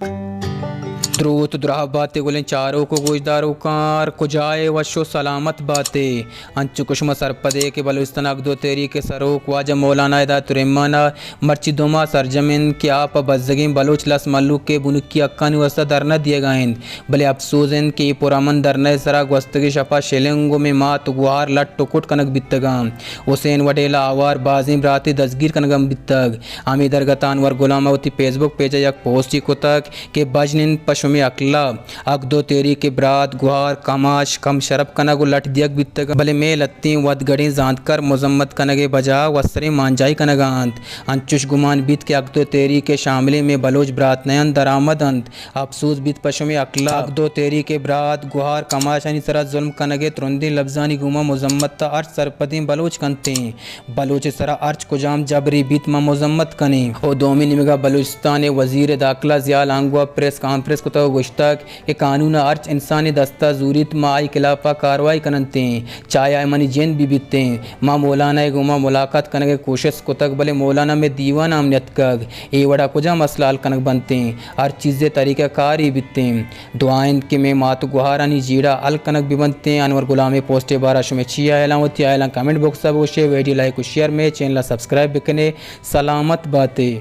دروت دراہ باتے گلیں چاروک و گوشداروکاں، ہر کجائے وش و سلامت باتے۔ انچو کہ شما سرپدے کہ بلوچستان حق دو تحریک ءِ سروک واجہ مولانا ہدایت الرحمان ءَ مرچی دو ماہ سرجم انت کہ آ پہ بزگیں بلوچ لس مھلوک ءِ بنکی حقانی واستہ دھرنا دیگ ءَ انت، بلے اپسوز انت کہ اے پرامن دھرنا ءِ سرا گوستگیں شپ ءَ شلنگ و مئے مات و گوھار لٹ و کٹ کنگ بیتگ انت۔ حسین وڈیلہ ءِ آوار بازیں براتے دزگیر کنگ ءَ بیتگ۔ ہمے درگت ءَ انور غلام ءَ وتی فیس بک پیج ءَ یک پوسٹے کتگ کہ بژن انت پہ شمے عقل ءَ۔ حق دو تحریک ءِ برات، گوھار، کماش، کم شرپ کنگ و لٹ دیگ بیتگ، بلے مئے لھتیں ودگڑیں زانتکار مذمت کنگ ءِ بجا وسریں مانجائی کنگ ءَ انت۔ انچوش گمان بیت کہ حق دو تحریک ءِ شاملیں مئے بلوچ برات نہ انت، درآمد انت۔ اپسوز بیت پہ شمے عقل ءَ۔ حق دو تحریک ءِ برات، گوھار، کماشانی سرا ظلم کنگ ءِ ترندیں لبزانی گوما مذمت ءَ ہرچ سرپدیں بلوچ کنت ایں۔ بلوچ ءِ سرا ہرچ کجام جبرے بیت، ما مذمت کنیں۔ و دومی نیمگا بلوچستان ءِ وزیر داخلہ ضیاء لانگو ءَ پریس کانفرنس کتگ و گوشتگ کہ قانون ءَ ہرچ انسانے دستا زوریت، ما آئی خلافا کاروائی کننتیں، چاہے آ منی جند بہ بیتیں۔ ما مولانا ءِ گوما ملاقات کنگ ءِ کوشست کتگ، بلے مولانا مئے دیوان ءَ ہم نیتکگ۔ اے وڑا کجا مسئلہ حل کنگ بنتیں؟ ہر چیز ءِ طریقہ کارے بیتیں۔ دعا انت کہ مئے مات و گوھارانی جیڑہ حل کنگ بہ بنتیں۔ انور غلام ءِ پوسٹ ءِ بارا شمئے چی ہیالاں؟ وتی ہیالاں کمنٹ باکس ءَ بگوشے، ویڈیو لائک و شیئر، مئے چینل ءَ سبسکرائب بکنے۔ سلامت باتے۔